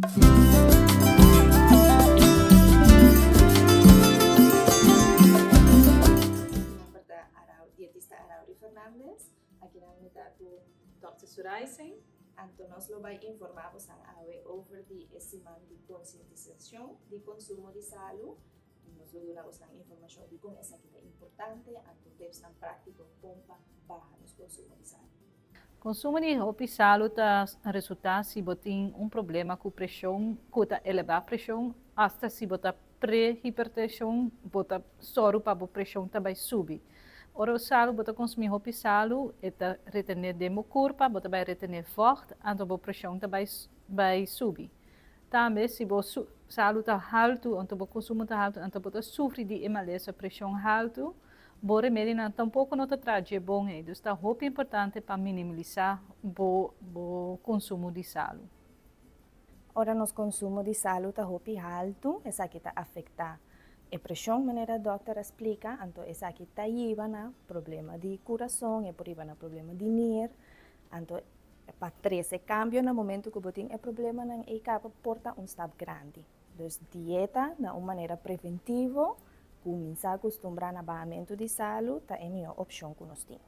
Nomber ta Arau, dietista Arauri Fernandez. Akinan mi ta ku Dòkter Suraisen. Anto nos lo bai informá bosan awe over di e siman di konsientisashon di konsumo di salu. Nos lo duna bosan informashon di kon esaki ta importante, anto tipsnan práktiko kon pa baha nos konsumo di salu. Konsumo di hopi salu ta resultá si bo tin un problema ku preshon ku ta elebá preshon, asta si bo ta pre-hipertenshon bo ta sòru pa bo preshon ta bai subi. Ora salu bo ta konsumí hopi salu e ta retené den bo kurpa, bo ta bai retené vògt, anto bo preshon ta bai bai subi. Tambe si bo salu ta haltu anto bo konsumo ta haltu anto bo ta sufri di e malesa preshon haltu, Bo remedinan tampoko no ta traha dje bon ei, dus ta hopi importante pa minimalisá bo bo konsumo di salu. Ora nos konsumo di salu ta hopi haltu, esaki ta afektá e preshon manera dòkter a splika, anto esaki ta yiba na problema di kurason, e por yiba na problema di nier, anto pa trese kambio na momento ku bo tin e problemanan ei kaba por ta un stap grandi. Dus dieta na un manera preventivo, kuminsá kustumbrá na bahamentu di salu ta e mihó opshon ku nos tin.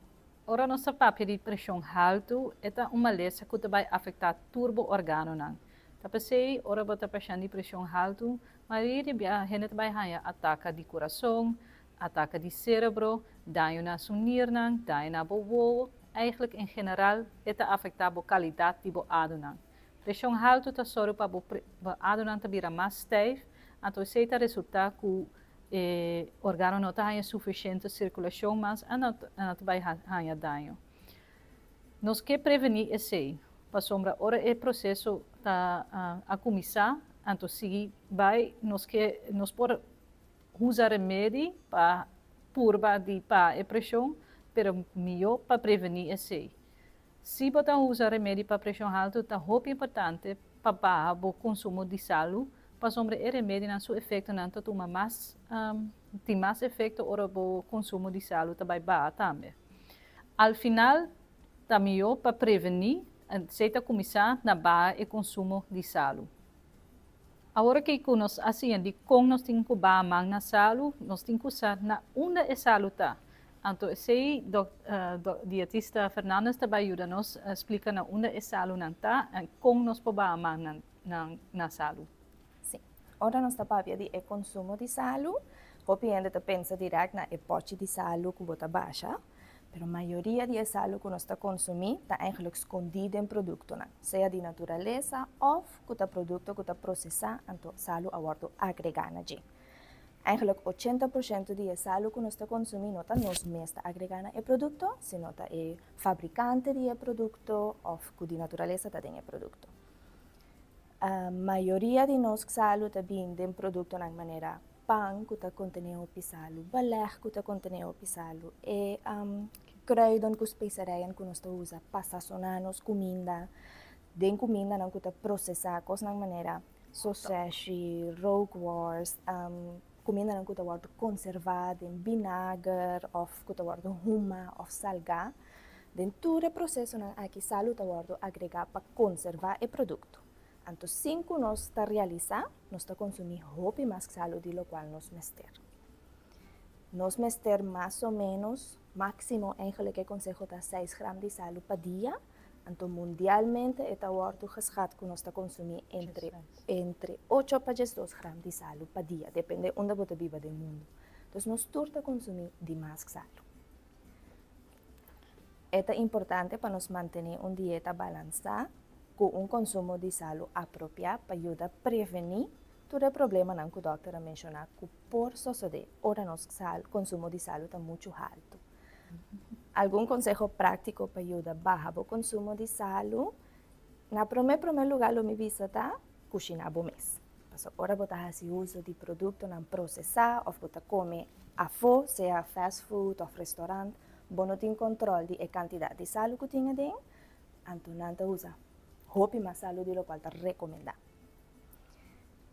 Ora nos ta papia di preshon haltu, e ta un malesa ku ta bai afektá tur bo organonan. Ta p'esei, ora bo ta pashent di preshon haltu, mayoria di bia hende ta bai haña ataka di kurason, ataka di serebro, daño na su nirnan, daño na bo wowo, eigentlik en general e ta afektá bo kalidat di bo adunan. Preshon haltu ta sòru pa bo adernan ta bira mas stijf, anto esei ta resultá ku e organo no ta haña sufisiente sirkulashon mas en nan ta bai haña daño. Nos ke prevení esei, pasobra ora e proseso ta a kuminsá, anto sigui bai, nos ke nos por usa remedi pa purba di paha e preshon, pero mihó pa prevení esei. Si bo ta usa remedi pa preshon haltu ta hopi importante pa baha bo konsumo di salu pasobra e remedinan su efektonan ta tuma mas tin mas efekto ora bo konsumo di salu ta bai baha tambe. Al final ta mihó pa prevení esei ta kuminsá na baha e konsumo di salu. Awor aki ku nos a siña di kon nos tin ku baha man na salu, nos tin ku sa na unda e salu ta. Anto esei dietista Fernandez ta bai yuda nos splika na unda e salunan ta en kon nos por baha man na salu. Sí. Ora nos ta papia di e konsumo di salu, hopi hende ta pensa dirèkt na e pòchi di salu ku bo ta basha. Pero mayoria di e salu ku nos ta konsumí ta eigenlijk skondí den produktonan, sea di naturalesa òf ku ta produkto ku ta prosesá anto salu a wòrdu agregá na dje. Eigenlijk 80% di e salu ku nos ta konsumí no ta nos mes ta agregá na e produkto, sino ta e fabrikante di e produkto òf ku di naturalesa ta den e produkto. Mayoria di nos salu ta bin den produktonan manera pan ku ta kontené hopi salu, balèg ku ta kontené hopi salu, e kruiden ku speserijen ku nos ta usa pa sasoná nos kuminda, den kumindanan ku ta prosesá kosnan manera soseshi, rookworst, kumindanan ku ta wòrdu konservá den binager òf ku ta wòrdu huma òf salgá. Den tur e prosesonan aki salu ta wòrdu agregá pa konservá e produkto. Anto sin ku nos ta realisá, nos ta konsumí hopi mas salu di lokual nos mester. Nos mester mas o ménos, máksimo eigenlijk e konseho ta seis gram di salu pa dia, anto mundialmente e ta wòrdu geschat ku nos ta konsumí entre entre ocho pa diesdos gram di salu pa dia, depende unda bo ta biba den mundu. Dus nos tur ta konsumí di mas salu. E ta importante pa nos mantené un dieta balansá ku un konsumo di salu apropiá pa yuda prevení tur e problemanan ku dòkter a menshoná ku por sosodé ora nos konsumo di salu ta muchu haltu. Algun konseho práktiko pa yuda baha bo konsumo di salu, Na promé promé lugá lo mi bisa ta kushiná bo mes. Pasobra ora bo ta hasi uso di produktonan prosesá òf bo ta kome afó, sea fast food òf restorant, bo no tin kòntròl di e kantidat di salu ku tin aden, anto nan ta usa hopi mas salu di lokual ta rekomendá.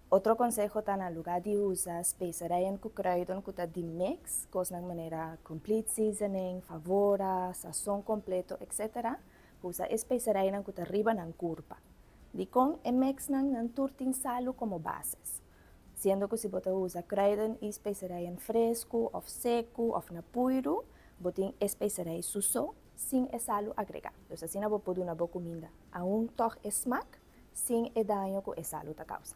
Otro konseho ta na lugá di usa speserijen ku kruiden ku ta di mix, kosnan manera complete seasoning, favora, sason kompleto, etcetera, usa e speserijennan ku ta riba nan kurpa. Dikon e mixnan nan tur tin salu komo basis. Siendo ku si bo ta usa kruiden i speserijen fresku òf seku òf na puiru, bo tin e speserij su so sin e salu agregá. Dus asina bo por duna bo kuminda aun tòg e smak sin e daño ku e salu ta kousa.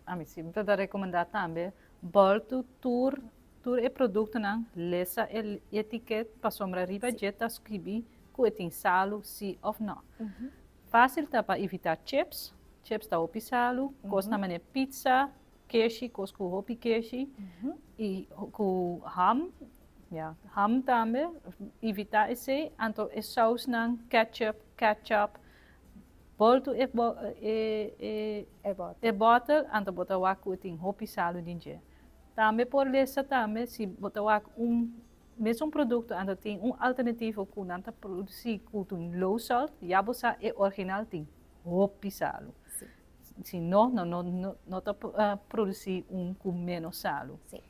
Ami semper ta rekomendá tambe bòltu tur tur e produktonan, lesa e etiket pasobra riba dje ta skibí ku e tin salu sí òf nò. Fásil ta pa evitá chips, chips ta hopi salu, kosnan manera pizza, keshi, kos ku hopi keshi i ku ham, ya, ham tambe, evitá esei, anto e sausnan, ketchup, ketchup, boltu e e e bòtel, anto bo ta wak ku e tin hopi salu den dje. Tambe por lesa tambe si bo ta wak un Mesun produkto anto tin un alternativo ku nan ta produsí ku tin low salt, ya bo sa e original tin hopi salu. Si no, no no no ta produsí un ku ménos salu. Sí.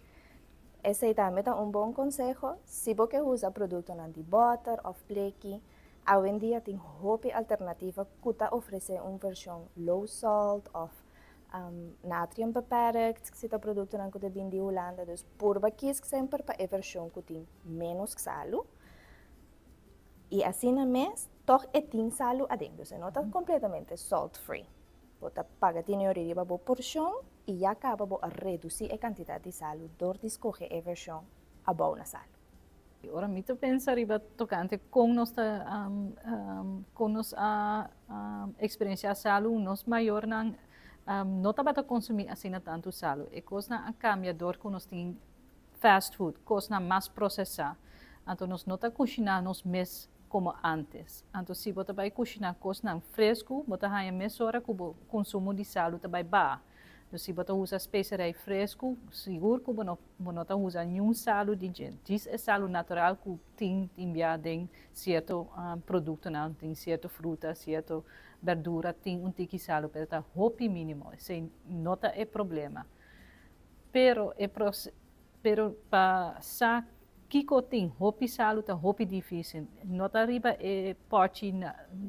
Esei tambe ta un bon konseho si bo ke usa produktonan di bòter òf bleki. Awendia tin hopi alternativa ku ta ofresé un vershon low salt òf Natrium beperkt, si ta produktonan ku ta bin di Hulanda, dus purba kies semper pa e vershon ku tin ménos salu i asina mes tòg e tin salu aden, dus e no ta kompletamente salt free. Bo ta paga tini ori riba bo porshon i ya kaba bo a redusí e kantidat di salu dor di skohe e vershon abou na salu. Ora mi ta pensa riba tokante kon nos ta kon nos a eksperensiá salu, nos mayornan no tabata konsumí asina tantu salu. E kosnan a kambia dor ku nos tin fast food, kosnan mas prosesá. Anto nos no ta kushiná nos mes komo ántes. Anto si bo ta bai kushiná kosnan fresku, bo ta haña mesora ku bo konsumo di salu ta bai baha. Dus si bo ta usa specerij fresku, sigur ku bo no bo no ta usa niun salu di dje. Djis e salu natural ku tin tin bia den sierto produktonan, den sierto fruta, sierto berdura tin un tiki salu, pero ta hopi minimo. Esei no ta e problema. Pero e Pero pa sa kiko tin hopi salu ta hopi dificil. No ta riba e pochi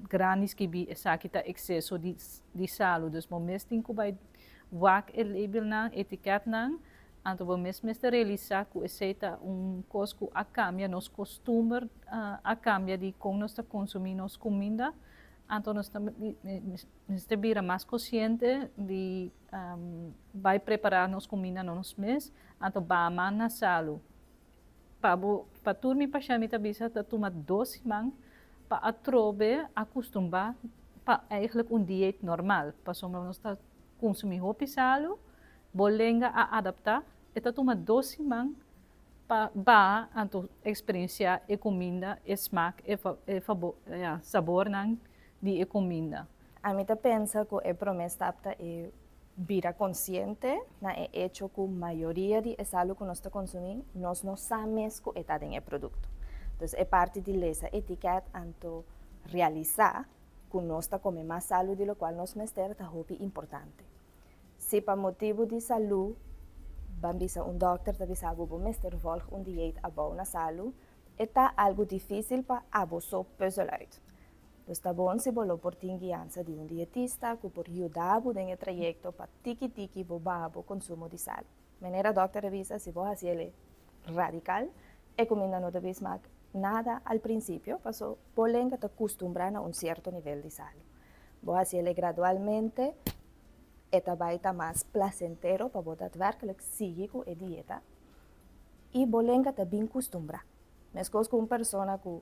grandi skibi esaki ta exceso di salu. Dus bo mes tin cu bay wak e labelnan, etiketnan, anto bo mes mester realisa cu esey ta un cos cu a cambia nos costumber, a cambia di con nos ta consumi nos cuminda. Anto nos ta mester bira mas consciente di Bai prepará nos kuminda nos mes, anto baha man na salu. Pa bo, pa tur mi pashènt mi ta bisa ta tuma dos siman pa atrobe akustumbrá pa eigentlik un dieet normal, pasobra nos ta kunsumí hopi salu, bo lenga a adaptá, e ta tuma dos siman pa baha anto eksperensiá e kuminda, e smak, e e sabornan di e kuminda. Ami ta pensa ku e promé stap ta e bira konsiente na e echo ku mayoria di e salu ku nos ta konsumí nos no sa mes ku e ta den e produkto. Dus e parti di lesa etikèt anto realisá ku nos ta kome mas salu di lokual nos mester ta hopi importante. Si pa motibu di salú ban bisa un dòkter ta bisa bo bo mester vòlg un dieet abou na salu, e ta algu difísil pa abo so pùzel uit. Dus ta bon si bo lo por tin guiansa di un dietista ku por yuda bo den e trayekto pa tiki tiki bo baha bo konsumo di sal. Manera dòkter a bisa, si bo hasi el radikal, e kuminda no ta bin smak nada al prinsipio, paso bo lenga ta kustumbrá na un sierto nivel di salu. Bo hasi el gradualmente, e ta bai ta mas plasentero pa bo daadwerkelijk sigui ku e dieta i bo lenga ta bin kustumbrá. Meskos ku un persona ku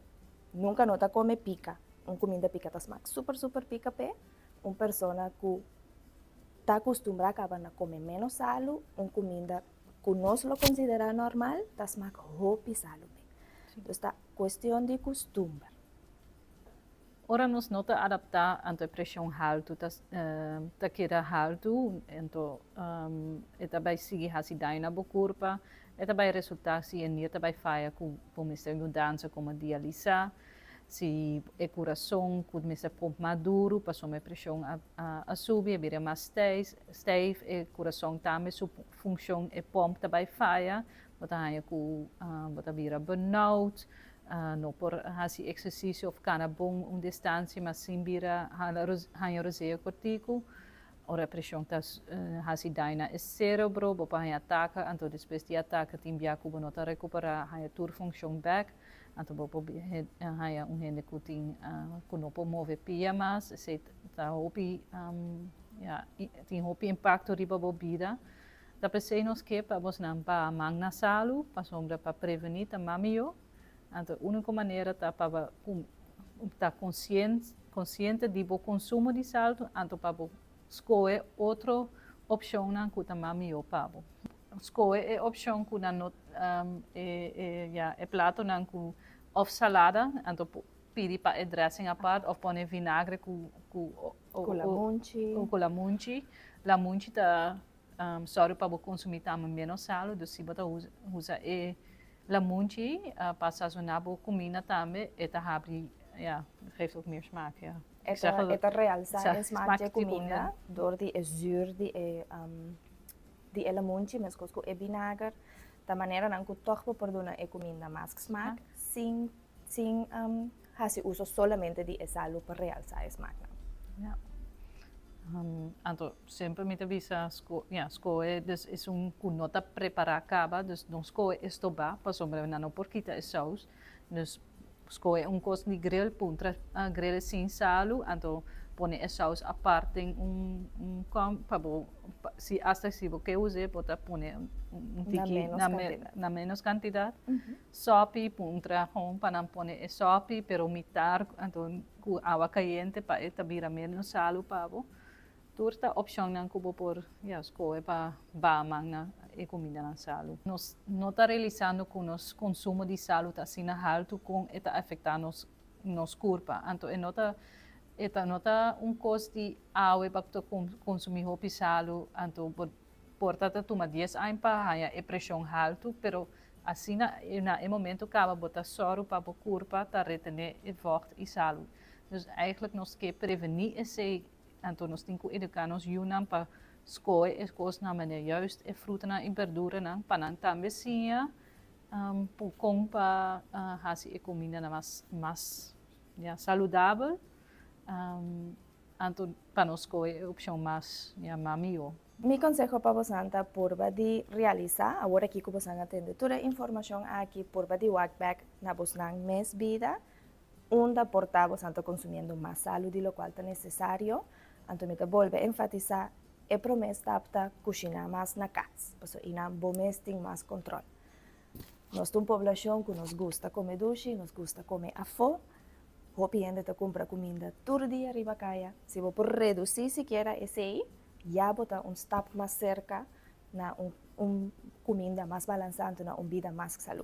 Nunka no ta kome pika. Un kuminda pika ta smak super super pika p'e. Un persona ku ta kustumbrá kaba na kome ménos salu, un kuminda ku nos lo konsiderá normal ta smak hopi salu p'e. Dus ta kuestion di kustumber. Ora nos no ta adaptá anto e preshon haltu ta ta keda haltu, anto e ta bai sigui hasi daño na bo kurpa, E ta bai resultá si e nir ta bai faya ku bo mester yudansa komo dialisá, si e kurason ku mester pomp mas duru pasobra e preshon a subi, a bira mas steif, e kurason tambe su funshon, e pomp ta bai faya, bo ta haña ku bo ta bira burnout. No por hasi eksersisio òf kana bon un distansia mas sin bira haña rosea kòrtiku. Ora e preshon ta hasi daño na e serebro, bo por haña ataka, anto despues di ataka tin bia ku bo no ta rekuperá, haña tur funshon bèk, anto bo por haña un hende ku tin ku no por move pia mas, esei ta hopi ya tin hopi impakto riba bo bida. Ta p'esei nos ke pa bosnan baha man na salu, pasobra pa prevení ta mas mihó. Anto e úniko manera ta pa bo ta konsiente di bo konsumo di saltu, anto pa bo skohe otro opshonnan ku ta mas mihó pa bo. Skohe e opshon ku nan no ya e platonan ku òf salada, anto pidi pa e dressing apart òf pone vinagre ku ku lamunchi. Ku lamunchi. Lamunchi ta Sòru pa bo konsumí tambe ménos salu, dus si bo ta usa e lamunchi pa sasoná bo kuminda tambe e ta habri, ja, geeft ook meer smaak, ja. E ta realsá e smaak dje kuminda dor di e zür di e di e lamunchi meskos ku e binager. Ta maneranan ku tòg bo por duna e kuminda mas smaak sin sin hasi uso solamente di e salu pa realsá e smaaknan. Ja. Anto semper mi ta bisa ja, skohe dus esun ku no ta prepará kaba, dus no skohe e stobá pasobra nan no por kita e sous. Dus skohe un kos di grill, puntra grill sin salu, anto pone e sous apart den un kom pa bo si asta si bo ke us'é bo ta pone un tiki na menos kantidat. Sopi, puntra hon pa nan pone e sopi, pero mitar anto ku awa kayente pa e ta bira menos salu pa bo. Tur ta opshonnan ku bo por ya skohe pa baha man na e kumindanan salu. Nos no ta realisando ku nos konsumo di salu ta asina haltu kon e ta afektá nos nos kurpa. Anto e no ta e ta no ta un kos di awe pa ta konsumí hopi salu anto bo por ta ta tuma dies aña pa haña e preshon haltu, pero Asina na e momento kaba bo ta sòru pa bo kurpa ta retené e vògt i salu. Dus eigenlijk nos ke prevení esei, anto nos tin ku eduká nos yunan pa skohe e kosnan manera juist e frutanan i berduranan pa nan tambe siña kon pa hasi e kumindanan mas mas ya saludabel. Anto pa nos skohe e opshon mas ya mas mihó. Mi konseho pa bosan ta purba di realisá, awor aki ku bosan a tende tur e informashon aki, purba di wak bèk na bosnan mes bida, unda por ta bosan ta konsumiendo mas salu di lokual ta nesesario. Anto mi ta bolbe enfatisá, e promé stap ta kushiná mas na kas, pasobra einan bo mes tin mas kontròl. Nos ta un poblashon ku nos gusta kome dushi, nos gusta kome afó. Hopi hende ta kumpra kuminda tur dia riba kaya. Si bo por redusí sikiera esei, ya bo ta un stap mas serka na un un kuminda mas balansá anto na un bida mas salú.